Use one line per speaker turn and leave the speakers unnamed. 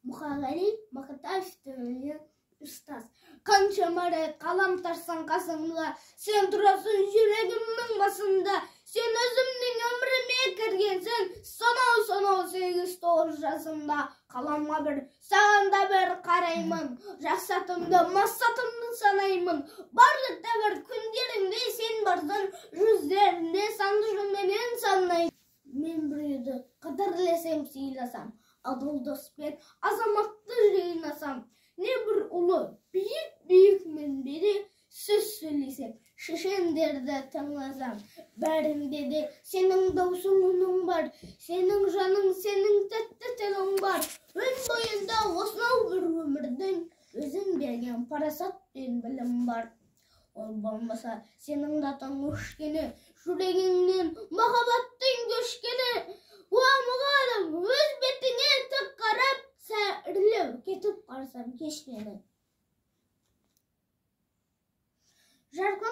Мұқағали Мақатаев ұстаз. Қаншама рет қалам тартсаң қасымда, сен тұрасың жүрегімнің басында. Сен өзімнің өміріме кіргенсің, сонау-сонау 8-9 жасымда. Қаламға бір, саған да бір қараймын, жақсатымды, мақсатымды санаймын. Барлық да бір күндеріңде сен барсың, жүздерінде санды жолменен санаймын. Мен біреуді қадірлесем, сыйласам, адал доспен азаматты жинасам, не бір ұлы биік-биік мінбеде сөз сөйлесем, шешендерді тыңласам, бәрінде де сенің даусың үнің бар, сенің жаның, сенің тәтті тілің бар. Өн бойында осынау бір өмірдің өзің берген парасат пен білім бар. Ол болмаса сенің датаң өшкені, жүрегіңнен махаббаттың көшкені. Уа мұғалім, өз бетіңе тік қарап, сәрлеу кетіп қарасам кеш мені. Жарқын